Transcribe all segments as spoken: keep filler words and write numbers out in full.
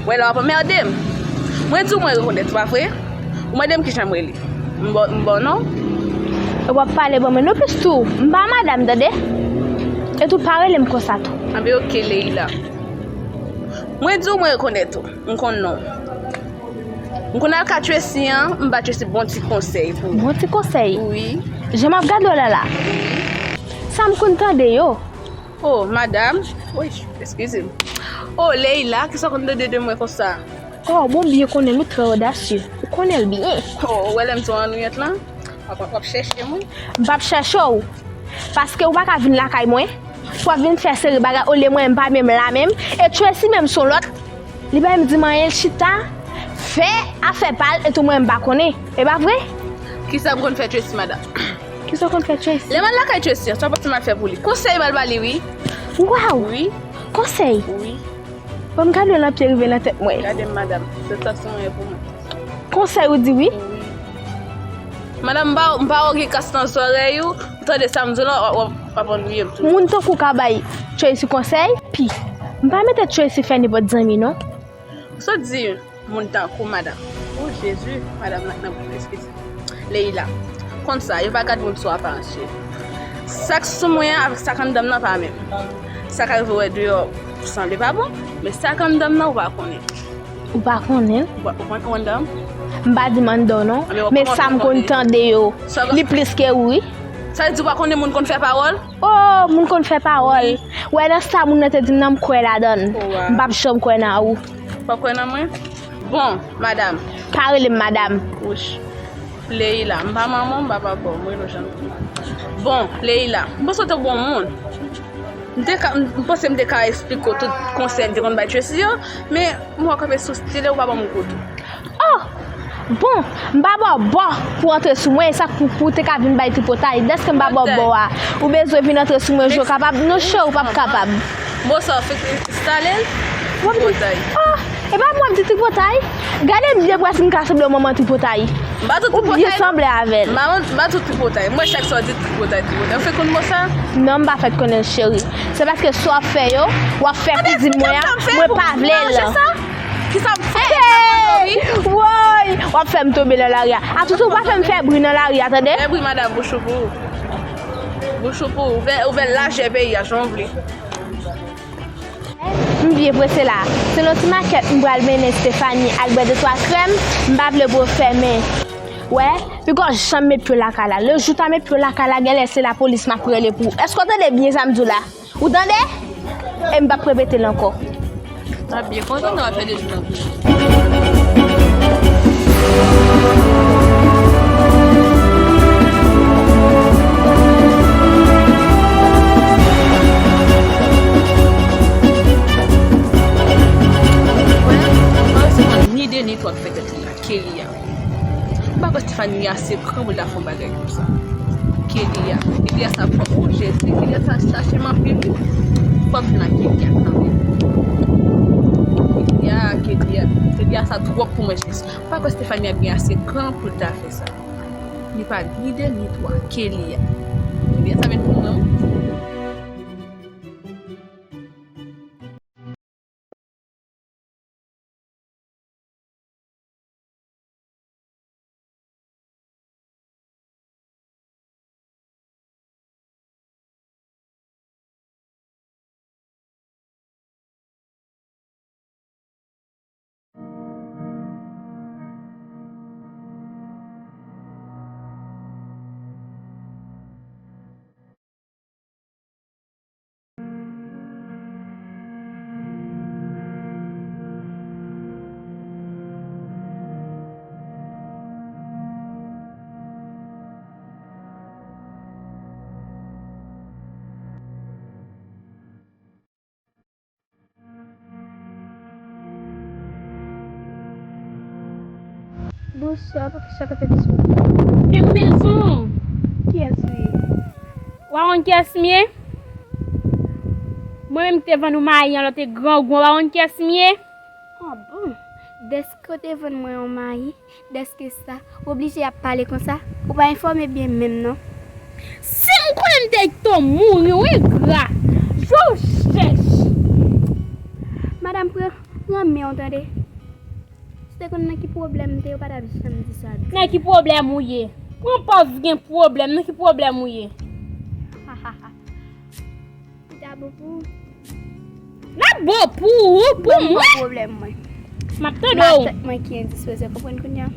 Wè la w ap anmède m. Mwen di w mwen rekonèt, se pa vre? Ou mande m kijan m rele. M ba w, m ba w non? E w ap pale ban mwen non, plis tou. M pa madanm, tande? E tou pa rele m konsa tou. Anben, oke, Leila. Mwen di w mwen rekonèt ou. M konn non w. M konn al ka Tracy an, m ba Tracy bon ti konsèy pou ou. Bon ti konsèy? Wi. Jan m ap gade w la la. Sa m konn tande yo. Oh, madam. Woy, eskize m. Oh, Leila, kisa w konn tande de mwen konsa? Oh, bon, byen konnen l, ou trè odasye. Ou konnen l byen. Oh, ou wè lè m di w annouyant lan? W ap, w ap chèche m, wi. M p ap chèche w. Paske ou pa ka vin lakay mwen pou w ap vin fè seri bagay olye mwen, m pa menm la menm. E Tracy menm se yon lòt. Li pa menm di m anyen, l chita, fè afè pa l, e tou mwen m pa konnen. E pa vre? Kisa m konn fè Tracy, madanm? Kisa w konn fè Tracy? Lè m al lakay Tracy an, sa w panse m al fè pou li? Konsèy m al ba li, wi. Waw! Wi. Konsèy? Wi. Bon, m gade w nan pye rive nan tèt mwen. Gade m, madanm. Se sa sou mwen pou mwen. Konsèy ou di wi? Wi. Madanm, m pa, m pa wè w gen kas nan zòrèy ou. Ou tande sa m di w la, w ap, w ap annuiye m tou. Moun tankou w ka bay Tracy konsèy? Pi. M pa mete Tracy fè nenpòt zanmi, non. Sa w di? Moun tankou madanm. Oh, Jezi, madanm nan, nan, eskize. Leila. Konn sa, yo pa gad moun sou aparans yo. Sa k sou mwen an avèk sa k anndan m nan pa menm. Sa k rive w wè deyò sanble pa bon, men sa k anndan m nan ou pa konnen. Ou pa konnen? Ou pa, ou konn, ou anndan m? M pa di m anndan w non, men sa m konn tande yo, li plis ke ou wi. Sa vle di ou pa konnen moun konn fè pawòl? Oh, moun konn fè pawòl. Wè nan sa moun nan te di m nan, m kwè ladan l. M p ap janm kwè nan ou. Ou p ap kwè nan mwen? Bon, madanm. Pa rele m madanm. Wouch. Leila, m pa manman w, m pa papa w, m rele w jan m vle. Bon, Leila, m panse w te bon moun. M te ka, m panse m te ka eksplike w tout konsèy m te konn bay Tracy yo, men m wè w kanpe sou style, ou pa ban m kout. Oh! Bon, m pa ba w bò pou w antre sou mwen, e sa k pou, pou w te ka vin bay tripotay. Dèske m pa ba w bò a, ou bezwen vin antre sou mwen, jan w kapab? Non, cheri, ou p ap kapab. Bon, sa w fèk enstale l? Tripotay. Oh! E pa mwen w ap di tripotay? Gade m byen, prèske m ka sanble yon manman tripotay. M pa di w tripotay. Ou byen sanble avè l. M pa, m pa di w tripotay. M wè chak sa w di tripotay, tripotay. Ou fèk konn mo sa? Non, m pa fèk konnen l, cheri. Se paske sa w ap fè yo, w ap fè kouzin mwen an, mwen pa vle l. Kisa m fè? Hey! Woy! W ap fè m tonbe nan lari a. Atoutou, ou pa fè m fè bri nan lari a, tande? Fè bri, madanm, bouch ou pou ou. Bouch ou pou ou. Ouvè, ouvè lajè peyi a, jan w vle. M byen prese la. Se nan ti makèt m pral mennen Stephanie ak bwè de twa krèm, m pa vle pou yo fèmen. Wè, piga w janm met pye w lakay la. Le jou w ta met pye w lakay la, genlè se lapolis m ap rele pou ou. Èske w tande byen sa m di w la? Ou tande? E m p ap repete l ankò. M ap byen kontan, nou ap fè de jou nan prizon. Wè, pa resevwa ni de ni twa k fè tèt li la, Kelly a. M pa kwè Stephanie ase gran pou l ta fè yon bagay konsa. Kelly a, Kelly a sa fò. Oh, Jezi, Kelly a sa chache m anpil wi. Fò m vin ak Kelly a kanmenm. Kelly a, Kelly a, Kelly a sa twòp pou mwen, Jezi. M pa kwè Stephanie ap gen ase kran pou l ta fè sa. Li pa ni de ni twa, Kelly a. Kelly a sa vin pou mwen wi. Bonswa, poukisa w kanpe sou mwen? Fèm mezon! Kiyès ou ye? W a konn kiyès m ye? Mwen menm ki te vann ou mayi an lè w te grangou an, w a konn kiyès m ye? Ah bon? Dèske w te vann mwen yon mayi, dèske sa, w oblije ap pale konsa? Ou pa enfòme byen menm non. Si m konnen m te kite w mouri, w engra. Jwe w chèch. Madanm, pran, pran men w tande. Te konn nan ki pwoblèm m te ye, ou pa t ap janm di sa. Nan ki pwoblèm ou ye? Pran pòz gen pwoblèm, nan ki pwoblèm ou ye? Li ta bon pou ou. L ap bon pou ou, pou mwen? Ban m pwoblèm mwen. M ap tande w. Matant mwen ki endispoze, konprann kounye a?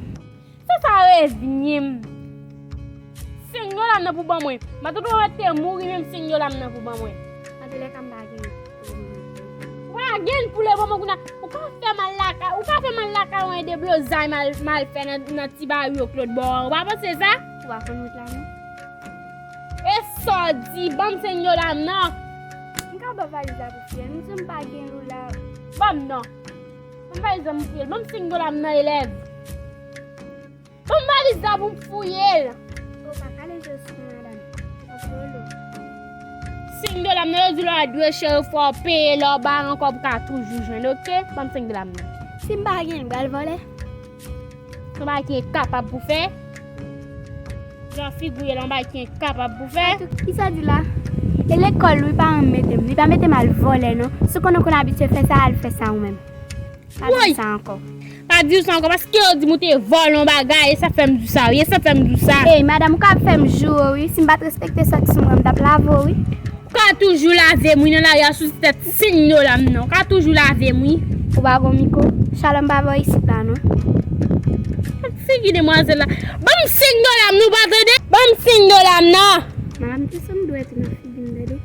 Se sa reziye m. Senk dola m nan pou ban mwen. Matant ou mèt te mouri menm senk dola m nan pou ban mwen. Antoulèka m pa gen. Ou pa gen pou le moman kounye a. Ou ka fè mal lakay, ou ka fè mal lakay ou ede blozay mal, mal fè nan, nan ti bari yo Claude bò an. Ou pa panse sa? Ou pa konn wout la non. E sa w di, ban m senk dola m nan. M ka ba w valiz la pou fiyèl, m di w m pa gen lou la. Ban m non. Ban m valiz la pou fiyèl, ban m senk dola m nan elèv. Ban m valiz la pou m fouye l. Ou pa kale je w sou mwen, madanm. Ou vòlò. Senk dola m nan, yo di lè w a dwe cheri fò w peye lè w ba ankò pou ka toujou jwenn, oke? Ban m senk dola m nan. Si m pa gen l, m pral vòlè. Yon bagay ki enkapab pou fè. Jan figi w ye la, yon bagay ki enkapab pou fè. Kisa w di la? E lekòl wi, paran m mete m. Li pa mete m al vòlè non. Si w konnen w konn abitye fè sa, al fè sa ou menm. Pa di sa ankò. Pa di sa ankò, paske yo di m ou te vòlè yon bagay, e sa fè m di w sa, wi, e sa fè m di w sa. Ey, madanm, ou ka ap fè m joure w, wi. Si m pa t respekte sa k sou mwen, m t ap lave w, wi. Ou ka toujou lave m, wi, nan lari a sou ti tèt senk dola m nan. Ou ka toujou lave m, wi. Ou pa gon mikwo? Shalom pa bò isit la, non. Figi demwazèl la. Ban m senk dola m, nou pa tande? Ban m senk dola m nan. Madanm, ki san m dwe tou nan figi m, tande?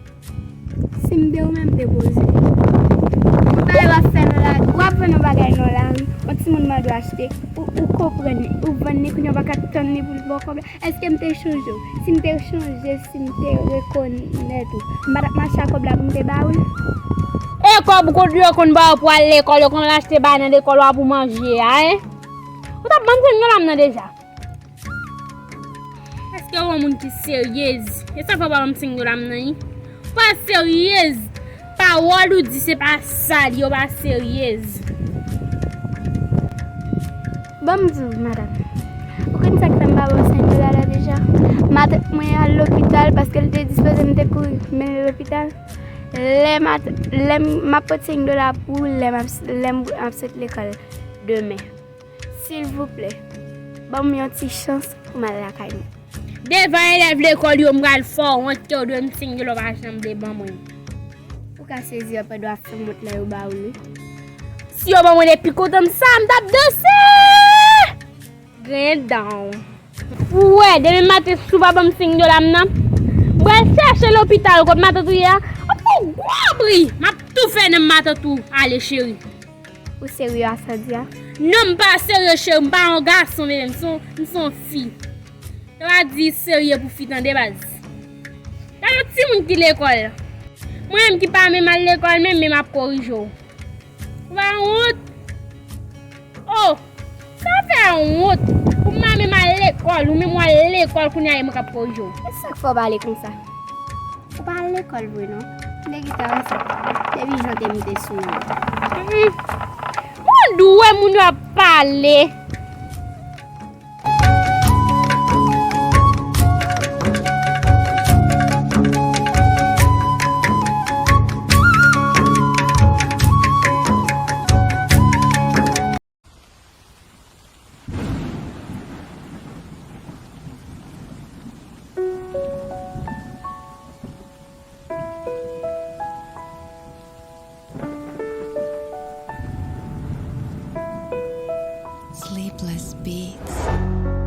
Si m te ou menm te poze. Bagay w ap fè nan lari, w ap vann yon bagay nan lari, yon timoun mande w achte, ou, ou konprann li, ou vann li, kounye a w pa ka tann li pou l ba w kòb la. Èske m te chanje w? Si m te chanje, si m te rekonèt ou, m pa t ap mache ak kòb la pou m te ba ou l? E kòb kote yo konn ba w pou al lekòl, yo konn al achte bagay nan lekòl w a pou manje a, en? Ou t ap ban m senk dola m nan deja. Èske w yon moun ki seryez? E sa fè w pa ban m senk dola m nan, wi. Pa seryez. Pawòl ou di se pa sa l ye, w pa seryez. Ban m di w, madanm. Ou konn sa k fè m pa ba w senk dola la deja? Matant mwen al lopital paske l te dispoze m te kouri mennen l lopital. Lè mat-, lè m, m ap pote senk dola pou ou lè m ap, lè m ap sot lekòl demen. Silvouplè, ban m yon ti chans pou m al lakay mwen. Devan elèv lekòl yo, m pral fè w wont ke w dwe m senk dola w pa janm vle ban mwen. Ou ka sezi anpè dwa fè m wont lè yo ba w li. Si yo ban mwen depi kontan m sa, m t ap danse! Griyen dan w. Pou w wè, demen maten si w pa ban m senk dola m nan, m pral chèche lopital kot matant ou ye a. Ou pou gwo bri! M ap tou fè nan matant ou ale cheri. Ou serye a sa w di a? Non, m pa serye, cheri. M pa yon gason, bebe. M se yon, m se yon fi. Sa pa di serye pou fi, tande, baz. Gade yon timoun ki lekòl. Mwen menm ki pa menm al lekòl, menm, menm ap korije w. Ou pa wont? Oh! Sa fè wont? Ou pa menm al lekòl, ou menm w al lekòl, kounye a e mwen k ap korije w. E sa k fè w pale konsa? Ou pa al lekòl vre non. M te gentan wè sa. Depi jan w te moute sou mwen. Mm. Ou dwe moun yo ap pale. Sleepless Beats.